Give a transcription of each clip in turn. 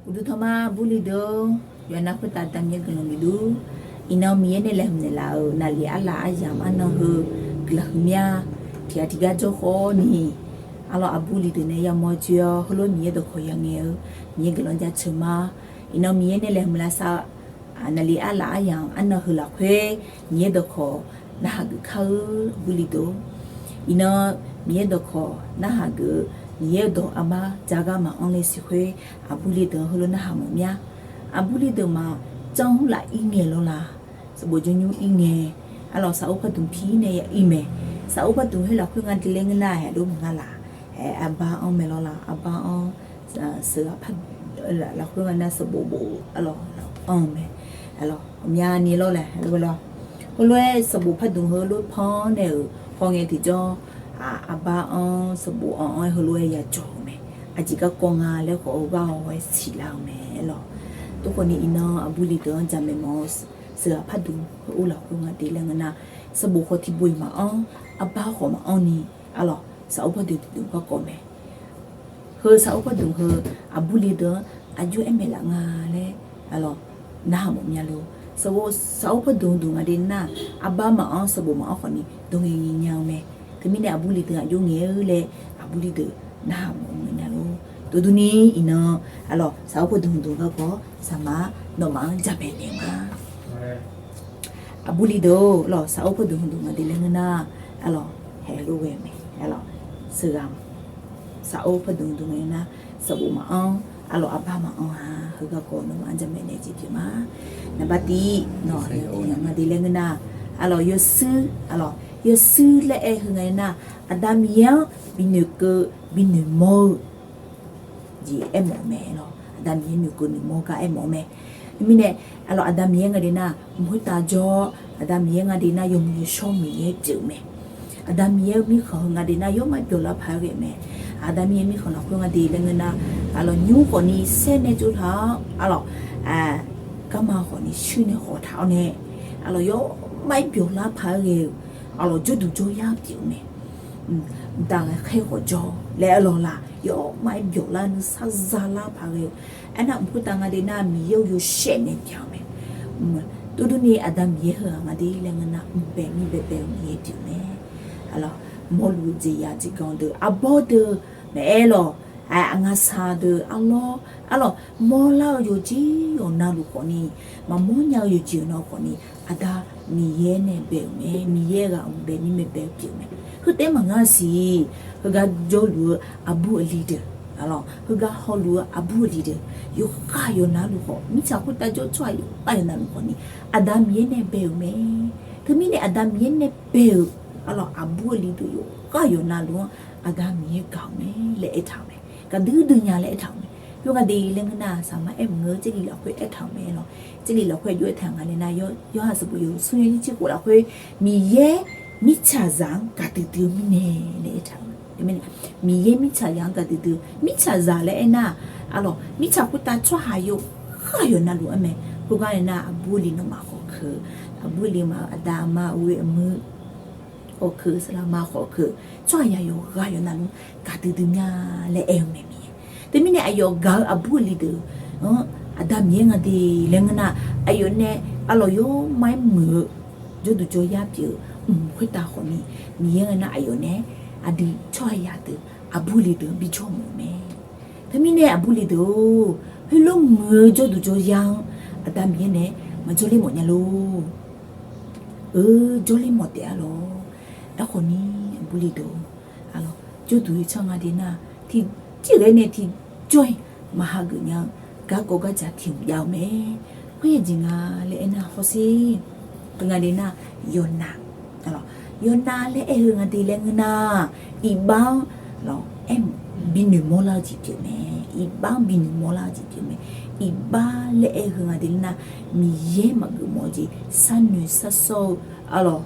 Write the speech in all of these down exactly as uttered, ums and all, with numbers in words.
Uqduq tanqma aqbur li deuq-or, yawqha navluf khoertav damyaer guiqlanq bif dur. Iqnan Miqyaer nae laeqhmq naeqlaf-euq naqlif arlaf aryamq arnan heu guiqlanq huiqmya. Tiqghaq tiqgar jawr khawf ni, arlawr aqbur li deuq nae yamawr joer-awr heulof-aer Miqyaer dawqkawq yangaeq-eu, Miqyaer guiqlanq jaceuq ma. Iqnan Miqyaer nae laeqhmq lavsav naqlif arlaf aryamq arnan heu lafkhoer Miqyaer dawqkawq narhaq geuf kar-eu aqbur li deuq-or. Iqnan Miqyaer dawqkawq narhaq geuf-eu Miqyaer-euq dawq armar jagar maqanr le siq khoer, aqbur li deuq-anr heulof narhaq mawf mya. Aqbur li deuq maqjanr laf ir ngae lawr la. Sanqbof jawrnymr ir ngae. Arlawq safor pardmq pi nae ya ir mae. Safor pardmq khoer lafkhoer nga dui laer ngeur nar-aq, aqlof maqnga laf. Aer, arbar anr mae lawr la, arbar anr. Seuq lafkhoer nga nar sanqbof bof arlawq anr-eu mae. Arlawq ghawqmyani lawr lae lawr. Heulof-aer sanqbof pardmq heulof panr nae-euq hawngae tiqjawr, arbar anr sanqbof anr-aer heulof-aer yajawq-eu mae. Aqjeq garkawv nga laer khawf-eu gar-awr-aer siqlar-eu mae arlawq. Tov khawf ni iqnan aqbur li deuq-anr jamaeq mawf-eu seuq lafkhoer pardmq heu-ur lafkhoer nga dui laer ngeur nar, sanqbof khawf tiqbof-iq maqanr, arbar khawf maqanr ni, arlawq safor pardmq tiqdmq garkawv mae. Heu safor pardmq heu aqbur li deuq-anr aqjox aer maeq laf nga laer, arlawq narhaq mawf mya lor. Safor pardmq dmq nga dui nar, arbar maqanr sanqbof maqanr khawf ni dawq ngaeq ngaeq nya-eu mae. Teumirnae aqbur li deuq aqjox ngaeq-eu laer aqbur li deuq narhaq mawf mya lor. Tov durni iqnan, arlawq safor pardmq dmq garkawv saqma nawmaf-anr jamaeq naeq ma. Aqbur li deuq-or, arlawq safor pardmq dmq nga dui laer ngeur nar, arlawq haeq lof ghae-eu mae. Arlawq seuq ghaq safor pardmq dmq nga nar, sanqbof maqanr, arlawq arbar maqanr-a. Heu garkawv nawmaf-anr jamaeq naeq jeq pyeuf ma. Naqbar tiv, nawq nga dui laer ngeur nar, arlawq yawshuir, arlawq yawshuir laer aer-eu heu nga nar, Aqda Miqyaer-anr binoeqkeuv binoeqmawr-eu jeq aermawf-eu mae lawr. Aqda Miqyaer noeqkeuv noeqmawr gar aermawf-eu mae. Teumirnae, arlawq Aqda Miqyaer nga dui nar mq khoertav jawr-awr, Aqda Miqyaer nga dui nar yawmuiq yawshawr Miqyaer pyeuf-eu mae. Aqda Miqyaer-eu mirkhanq heu nga dui nar yawmar byawq lar paq-aer ghae-eu mae. Aqda Miqyaer mirkhanq lafkhoer nga dui laer ngeur nar, arlawq nymr khawf ni saer nae tsovtaq-awr, arlawq garma khawf ni shuir nae khawf taq-awr nae, arlawq yawmar-aer byawq lar paq-aer ghae-eu, arlawq jawrduq jawryar pyeuf-eu mae. Mqtav ghae khaer khawf jawr laer arlawq laq yawmar-aer byawq lar nuisar za lar paq ghae-eu. Aernar mq khoertav nga dui nar Miqyaer-eu yawshaef nae bya-eu mae. Tov durni Aqda Miqyaer heu-aq nga dui laer ngeur nar mqbae mir baebae-eu Miqyaer pyeuf mae. Arlawq mawrluf-eu jeqzaq jeqganq deuq arbawr deuq maqaer lawq, aqngasaq deuq arlawr, arlawq mawrlar-eu yawqjeq yawqnavluf khawf ni, maqmawr nya-eu yawqjeq yawqnavluf khawf ni, Aqda Miqyaer nae bae-euq mae. Miqyaer ghaq mqbae mir mae bae-eu pyeuf mae. Khoertaef maqnga siq. Heugar jawrluf-eu aqbur aqli deuq, arlawq heugar hawluf-eu aqbur aqli deuq, yawqghaq yawqnavluf khawf, mirtsaq khoertav jawr tsawrhaq yawqghaq yawqnavluf khawf ni, Aqda Miqyaer nae bae-euq mae. Teumirnae Aqda Miqyaer nae bae-euq, arlawq aqbur aqli deuq yawqghaq yawqnavluf-anr Aqda Miqyaer gaq-euq mae laer aertaq-euq mae. Gaqdui dui nya laer aertaq-euq mae. Yawr nga dui laer ngeur nar, saqma aer maqngeur, Jarlif lafkhoer aertaq-euq mae lawq. Jarlif lafkhoer aqjox aertaq nga laer nar, Yorhaq sanqbof yawhuiq smr yawnyir tser khof lafkhoer, Miqyaer mirtsaqzaq-anr gaqdui dui-eu mirnae laer aertaq-euq mae. Miqyaer mirtsaqzaq-anr gaqdui dui-eu, mirtsaqzaq laer aernar, arlawq mirtsaq khoertav tsawrhaq yawqghaq yawqnavluf-anr mae. Khoergar nae nar aqbur aqli nawmaf khawf keuq, aqbur aqli ma-eu aqda aqma aqghoe aqmuir khawf keuq, saqlaqma khawf keuq, tsawrhaq yaq yawqghaq yawqnavluf gaqdui dui mya laer aer-eu mae Miqyaer. Teumirnae aqyawf gaq-eu aqbur aqli deuq-anr Aqda Miqyaer nga dui laer ngeur nar, aqyawf nae arlawq yawmar-aer muiq-eu jawrduq jawryar pyeuf-eu mq khoertav khawf ni, Miqyaer nga nar aqyawf nae aqdui tsawrhaq yaq deuq aqbur aqli deuq-anr bijawr mawf-eu mae. Teumirnae aqbur aqli deuq-or, heulof muiq-eu jawrduq jawryar-anr Aqda Miqyaer nae maqjawr ler mawf nya lor. Eu, jawrler mawf taef-a lor. Aerkhawf ni aqbur aqli deuq, arlawq jawrduq yawtsar nga dui nar, tiqjeq ghae nae tiqjawr-iq maqhageuf nya-eu garkawv gardzaq tiq hmq jav-eu mae. Khoer yawjeq nga laer aernar hawsher, khoer nga dui nar, yawqnav, arlawq yawqnav laer aer-eu nga dui laer ngeur nar, iqbax-anr, arlawq aer, binoeq mawrlar-eu jeq pyeuf mae. Iqbax-anr binoeq mawrlar-eu jeq pyeuf mae. Iqbax laer aer-eu nga dui laer nar, Miqyaer maqgeuf mawf-eu jeq sharnoeq sharsawr-eu, arlawq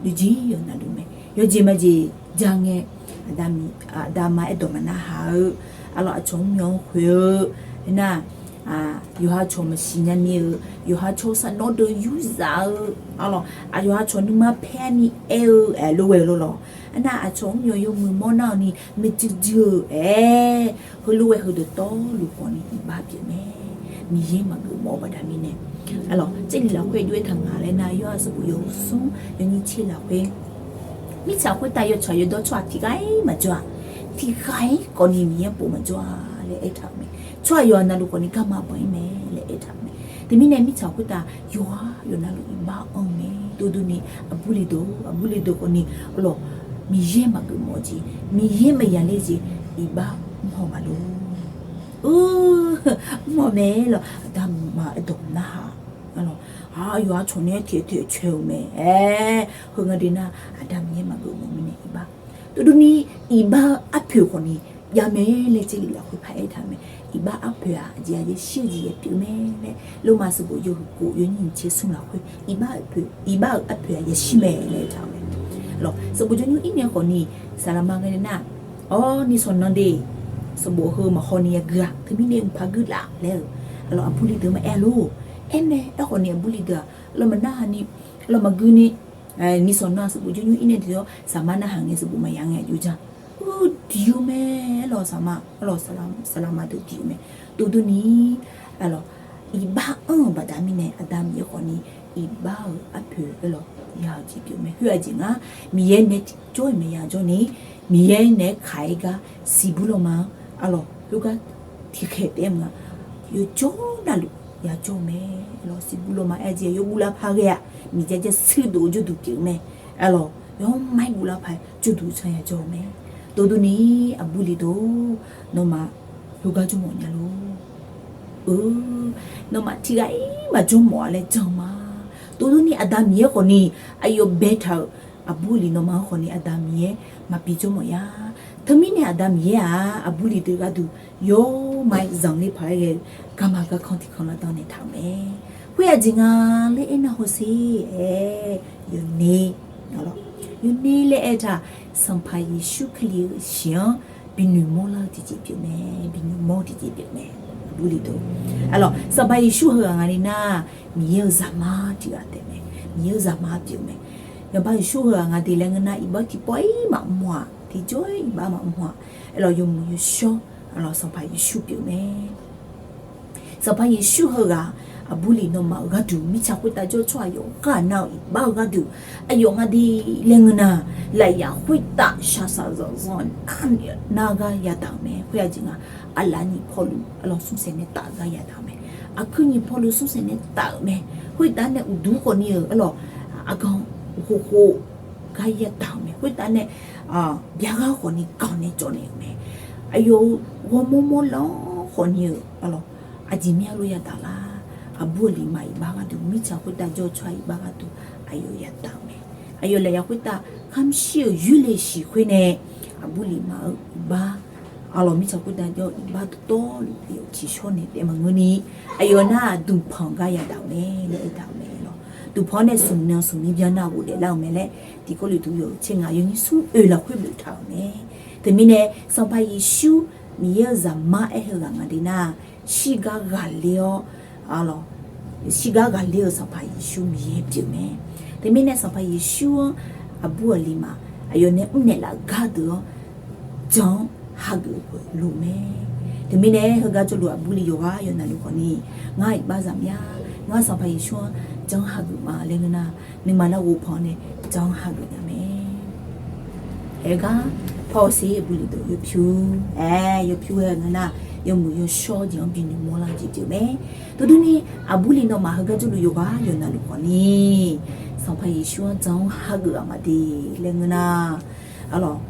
yawqjeq yawqnavluf mae. Yawjeq majeq ja ngae, aqda aqma aerdawq maqnarhaq-eu, arlawq aqcawq mr myanr khoeq-eu, aernar, Yawqha cawq maqsiq nya ni-eu, yawqha cawq saqnawr deuq yurzaf-eu, arlawq, aqyawf aqcawq nuima paer-a ni aer-eu, aer lof ghae-eu lof lawq. Aernar, aqcawq mr yawq yawmuiq mawrnar-eu ni maeqjuir juir-eu aer, heulof ghae heu dawqtawvluf khawf ni iqbax pyeuf mae. Miqyaer maqgeuf mawf-eu baqda mirnae, arlawq, Jarlif lafkhoer dur-aer taq nga laer nar, yawqha sanqbof yawhuiq smr yawnyir tser lafkhoer, mirtsaq khoertav yawtsaq yawdawr tsawrhaq tiqghaq-ir maqjawr-aq, tiqghaq-ir khawf ni Miqyaer pov maqjawr-a laer aertaq-euq mae. Tsawrhaq yawqha navluf khawf ni garma banq-ir mae laer aertaq-euq mae. Teumirnae mirtsaq khoertav yawqha yawqha navluf iqbax anr-eu mae. Dovdov ni aqbur li deuq, aqbur li deuq khawf ni, arlawq, Miqyaer maqgeuf mawf-eu jeq, Miqyaer maqya ler jeq, iqbax mr haw maqlor. Mr haw mae lawq, aqda mqmaq aerdawq narhaq, arlawq, yawqha cawq nae aer teq teq coer-eu mae. Aer, heu nga deuq nar, aqda Miqyaer maqgeuf mawf mirnae iqbax, dovdov ni iqbax-eu arpoeq khawf ni jav mae laer Jarlif lafkhoer paraer taq-euq mae. Iqbax arpoeq-aq aqjeq-aq yashir-eu jeq yaepyeuf mae laer, Lormav sanqbof yawhuiq khof yawnyir nyiq tser smr lafkhoer iqbax-euq arpoeq-aq yashir mae laer aertaq-euq mae. Lawq, sanqbof jawrnymr ir nae khawf ni, saqlaqma ngae nar, awr, ni sanqnan de, sanqbof heu maqhaw ni yagui-aq, teumirnae mqpaq gui laf laer-euq, arlawq, aqbur li deuq maqaer lor. Aer mae, aerkhawf ni aqbur li deuq-aq, arlawq, maqnarhaq ni, arlawq, maqgui ni, ni sanqnan sanqbof jawrnymr ir nae deuq-awr, saqma narhaq ngae sanqbof maqya ngae aqjox ja. Ur, diq-eu mae, arlawq, saqma, arlawq, saqlaqma deuq diq-eu mae. Dovdov ni, arlawq, iqbax anr-euq baqda mirnae aqda Miqyaer khawf ni iqbax-euq arpoeq, arlawq, ya-eu jeq pyeuf mae. Khoer aqjeq nga, Miqyaer nae tiqjawr-iq maqya jawr ni, Miqyaer naeq-aer kaq-aer gar siqbur lawma-anr, arlawq, khoergar tiqkhaeq taef-aer mq nga, yawjawr navluf yajawr-eu mae. Arlawq, siqbur lawma aer jeq yawguv lavpaq ghae-aq, miqjar jar suir dof-eu jawrduq pyeuf-eu mae. Arlawq, yawma-aer guv lavpaq jawrduq can yajawr-eu mae. Dovdov ni, aqbur li deuq, nawmaf heugar jawrmawf nya lor. Nawmaf tiqghaq-ir maqjawr mawf-a laer jan ma. Dovdov ni aqda Miqyaer khawf ni aqyawf baetaq-euq aqbur li nawmaf-anr khawf ni aqda Miqyaer maqbi jawr mawf ya. Teumirnae aqda Miqyaer-aq aqbur li deuq gharduq yawma-aer zanqler paq-aer ghae-eu garma garkanr tiqkanr lavdan naeq taq-euq mae. Khoer aqjeq nga laer aernar hawsher-aer, yawner, yawner laer aertaq, Sanqpaq Yeqsur Kali-euq shiq-anr bi noeqmawr lar-eu tiqjeq pyeuf mae, bi noeqmawr-eu tiqjeq pyeuf mae. Aqbur li deuq, arlawq, Sanqpaq Yeqsur heughaq nga le nar, Miqyaer-euq zaqmar tiqghaq taef mae, Miqyaer-euq zaqmar pyeuf mae. Sanqpaq Yeqsur heughaq nga de laer ngeur nar, iqbax tiqpawf-ir maqmawf-aq, tiqjawr-ir iqbax maqmawf-aq, arlawq, yawmuiq yawshawr, arlawq, Sanqpaq Yeqsur pyeuf mae. Sanqpaq Yeqsur heughaq aqbur li nawmaf-euq gharduq, mirtsaq khoertav jawr-eu tsawrhaq yawqghaq nar-euq iqbax-eu gharduq, aqyawf nga de laer ngeur nar, lafyaq khoertav shaqshaq zanqzanq nar gar yadaq-euq mae. Khoer aqjeq nga, aqlaf nyiq pawluv, arlawq, smrsaeq nae taf-eu gar yadaq-euq mae. Aqkuir nyiq pawluv smrsaeq nae taf-euq mae. Khoertav nae uqduq khawf ni-euq, arlawq, aqgan khofkhof gar yadaq-euq mae. Khoertav nae byaqghaq khawf ni ganq nae cawv naeq-euq mae. Aqyawf-euq ghawrmawr mawrlanr khawf ni-euq, arlawq, aqjeq mir-a lof yadaq lar. Aqbur aqli ma iqbax gharduq, mirtsaq khoertav jawr-eu tsawrhaq iqbax gharduq, aqyawf yadaq-euq mae. Aqyawf lafyaq khoertav kamq shir-euq yoerle shiq khoer nae, aqbur aqli ma-eu iqbax, arlawq, mirtsaq khoertav jawr-eu iqbax dawqtawvluf aqyawf tiqshawr nae taef maqngeur ni, aqyawf nar-aq duqpanq gar yadaq-euq mae laer aertaq-euq mae lawq. Duqpanq-anr nae smq nan smq mir byan nar ghofdaef lar-euq mae laer, Tiqkawv lef duq yawhuiq tser ngaq yawnyir smr oeq lafkhoer boftaq-euq mae. Teumirnae Sanqpaq Yeqsur Miqyaer-euq zaqmar aer heughaq nga de nar, shirgar ghaqler-awr, arlawq, shirgar ghaqler-eu Sanqpaq Yeqsur Miqyaer pyeuf mae. Teumirnae Sanqpaq Yeqsur-anr aqbur aqli ma, aqyawf nae mrnaeq laf-eu gardeuq-anr jan-anr hageuf-eu loq mae. Teumirnae heugar jawrluf aqbur li yawqghaq yawqnavluf khawf ni, ngar iqbax zaqmya, ngar Sanqpaq Yeqsur-anr jan-anr hageuf ma laer ngeur nar, nuima larghov panq nae jan-anr hageuf nya mae. Aergar, pawr-eu ser aqbur li deuq yawpyur, aer, yawpyur-aer ngeur nar, yawmuiq yawshawr jeq-anr bi noeqmawr lar-eu jeq pyeuf mae. Teudur ni, aqbur li nawmaf heugar jawrluf yawqghaq yawqnavluf khawf ni, Sanqpaq Yeqsur-anr jan-anr hageuf-aq ma de laer ngeur nar, arlawq,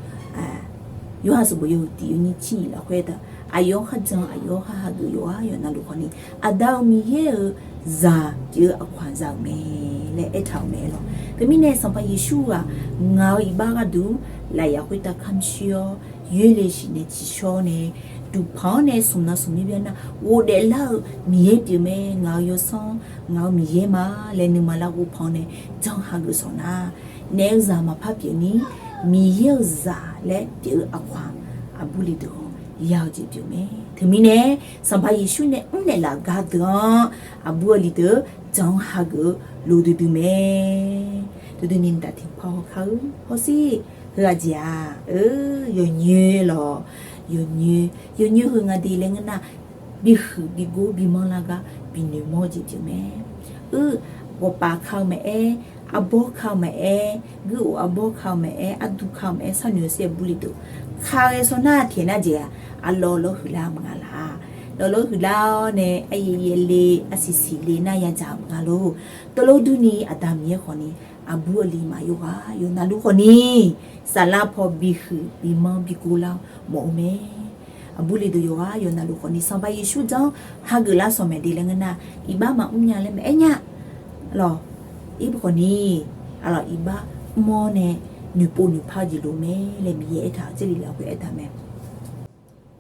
yawqha sanqbof yawhuiq tiq yawnyir tser nyiq lafkhoer taq, aqyawf-anr kharjan aqyawf-anr kharhageuf yawqghaq yawqnavluf khawf ni, Aqda-euq Miqyaer-euq zaq pyeuf-eu aqkawq-aq za-euq mae laer aertaq-euq mae lawq. Teumirnae Sanqpaq Yeqsur-aq, ngaq-euq iqbax gharduq lafyaq khoertav kamq shir-awr, yoerle shiq nae tiqshawr nae, duqpanq-anr nae smq nan smq mir byan nar ghofdaef lar-eu Miqyaer pyeuf mae. Ngaq-euq yawsanr, ngaq-euq Miqyaer ma laer nuima larghov panq nae jan-anr hageuf sawq nar, naef-eu zaq maqpar pyeuf ni, Miqyaer-euq zaq laer pyeuf-eu aqkawq-aq, aqbur li deuq-anr ya-eu jeq pyeuf mae. Teumirnae, Sanqpaq Yeqsur nae mrnaeq laf gar deuq-anr, aqbur aqli deuq jan-anr hageuf-eu lof duidui mae. Duidui ni mqtav tiqpaw hawkar-eu hawsher, heu aqjeq-aq, yawqnyoe lawq, yawqnyoe, yawqnyoe heu nga de laer ngeur nar, bihuiq bigor bimanr lar gar binoeq mawr-eu jeq pyeuf mae. Ur, ghawqpaf ka-eu maqaer, arbawr ka-eu maqaer, guir of arbawr ka-eu maqaer, ardu ka-eu maqaer, sharnoeq-eu sher aqbur le deuq, ka ghae shaw nar pyaeq nar jeq-aq, aqlawq lawrhuiq lar-eu maqnga laq. Lawq lawrhuiq lar-awr nae aryaer yaerle, arsiq siqle nar yadzaq-eu maqnga lor. Teulof durni Aqda Miqyaer khawfni, aqbur aqli maf yawqghaq yawqnavluf khawfni, saflar paw bihuiq bimanr bigor lar-awr mawf-eu mae. Aqbur le deuq yawqghaq yawqnavluf khawfni Sanqpaq Yeqsur jan-anr hageuf lar sanq maeq de laer ngeur nar, iqbax maqmr nya laer maqaer nya lawq. Irkhawfni, aqlawq iqbax mr-awr nae noeqpov noeqpar-eu jeq lof mae laer Miqyaer aertaq-eu Jarlif lafkhoer aertaq mae.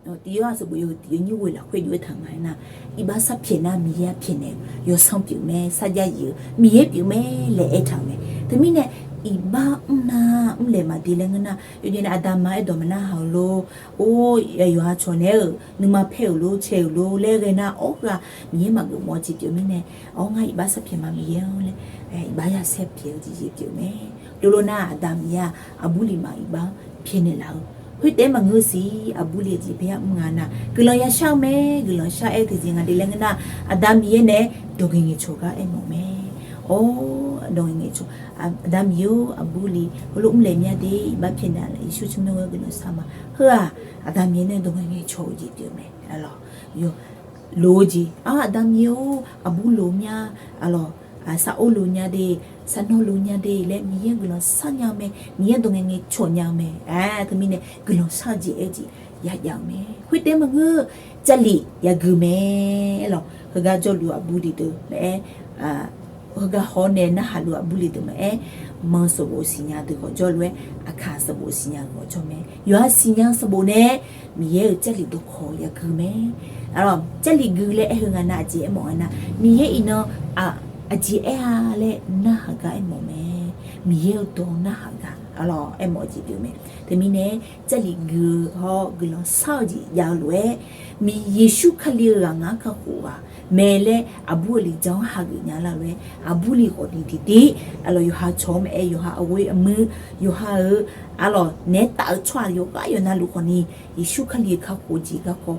Tiq Yorhaq sanqbof yawhuiq tiq yawnyir ghoe lafkhoer jov-aer taq nga aernar, iqbax sarpyaeq nar Miqyaer-anr pyaeqnaeq-eu yawsanr pyeuf mae, sarjax yif-eu Miqyaer pyeuf mae laer aertaq-euq mae. Teumirnae, iqbax mrnar mrlaeq maqde laer ngeur nar, yawjeq nae aqda ma aerdawq maqnar haq-eu lor, or, yawqha cawq naeq-aer-euq nuima paer-euq lor, cae-euq lor laer ghae nar, awr ghaq Miqyaer maqgeuf mawf-eu jeq pyeuf mirnae, awr ngar iqbax sarpyaeq ma Miqyaer-anr laer, iqbax ya sarpyaeq-eu jeq jeq pyeuf mae. Dovlo nar Aqda Miqyaer-aq, aqbur le maf iqbax-anr pyaeqnaeq laf-eu, khoertaef-aer maqngeur siq, aqbur le jeq bae-aer mr nga nar, guiqlanq yashar-eu mae. Guiqlanq shar-aer tiqjeq nga de laer ngeur nar, Aqda Miqyaer nae-aer dawq ngaeq ngaeqcawq gar aermawf-eu mae. Awr, dawq ngaeq ngaeqcawq, Aqda Miqyaer-or, aqbur le heulof mrlaeq mya de, iqbax pyaeqnaeq laf, Yeqsur tsawrmyanr ghae guiqlanq shar ma. Heu-aq, Aqda Miqyaer nae dawq ngaeq ngaeqcawq-eu jeq pyeuf mae. Aqlawq, yawq, loq-eu jeq, a, Aqda Miqyaer-or, aqbur loq mya, aqlawq, sar-or loq nya de, sarnawr loq nya de laer Miqyaer guiqlanq shar nya-eu mae, Miqyaer dawq ngaeq ngaeqcawq nya-eu mae. Aer, teumirnae guiqlanq shar-eu jeq aer-eu jeq yajav-euq mae. Khoertaef-aer maqngeur, Jarlif yagui mae. Aerlawq, heugar jawrluf aqbur le deuq maqaer, heugar haw-awr nae narhaq luf aqbur le deuq maqaer, manq sanqbof siqnya deuq khawf jawrlof-aer, aqkaq sanqbof siqnya deuq khawf jawr mae. Yawqha siqnya sanqbof nae Miqyaer-euq Jarlif dawqkawq yagui mae. Aqlawq, Jarlif gui laer aer-eu nga nar, aqjeq aermawf nga nar, Miqyaer iqnan aqjeq aer-a laer narhaq gar aermawf mae. Miqyaer-euq dawq narhaq gar, aqlawq, aermawf-eu jeq pyeuf mae. Teumirnae, Jarlif gui-eu hawr guiqlanq shar-eu jeq jav-eu lof-aer, Miqyaer Yeqsur Kali-euq ghaq ngar kakhof ghaq mae laer aqbur aqli jan-anr hageuf nya lar lof-aer, aqbur le khawfni tiqtiv, aqlawq yawqha cawq-anr maqaer, yawqha aqghoer aqmuir, yawqha-euq, aqlawq naeq-aer taf-eu tsawrhaq yawqghaq yawqnavluf khawfni, Yeqsur Kali-euq kakhof jeq garkawv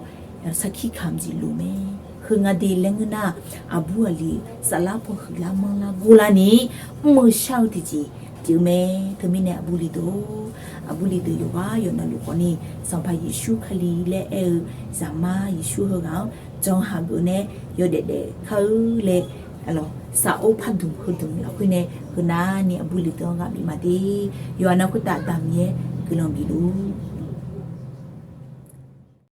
sarkir kamq jeq lof mae. Heu nga de laer ngeur nar, aqbur aqli saflar paw huiqlar manrlar gorlar ni mr-eu shar-eu tiqjeq pyeuf mae. Teumirnae aqbur le deuq, aqbur le deuq yawqghaq yawqnavluf khawfni, Sanqpaq Yeqsur Kali laer aer-eu Zaqmar Yeqsur heughaq-anr jan hageuf nae yawdaef daef kar-eu laer, aqlawq sar-or pardmq heudmq lafkhoer nae heunav ni aqbur le deuq-anr ghaq bif ma de. Yawqha nav khoertav damq yaer guiqlanq bif luf